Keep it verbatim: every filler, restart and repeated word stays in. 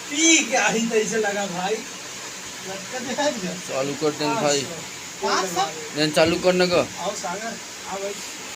पी के आई तैसे लगा भाई। लटका दे है भैया। चालू कर देन भाई। पाँच सौ। देन चालू कर न ग। आओ सागर, आ भाई।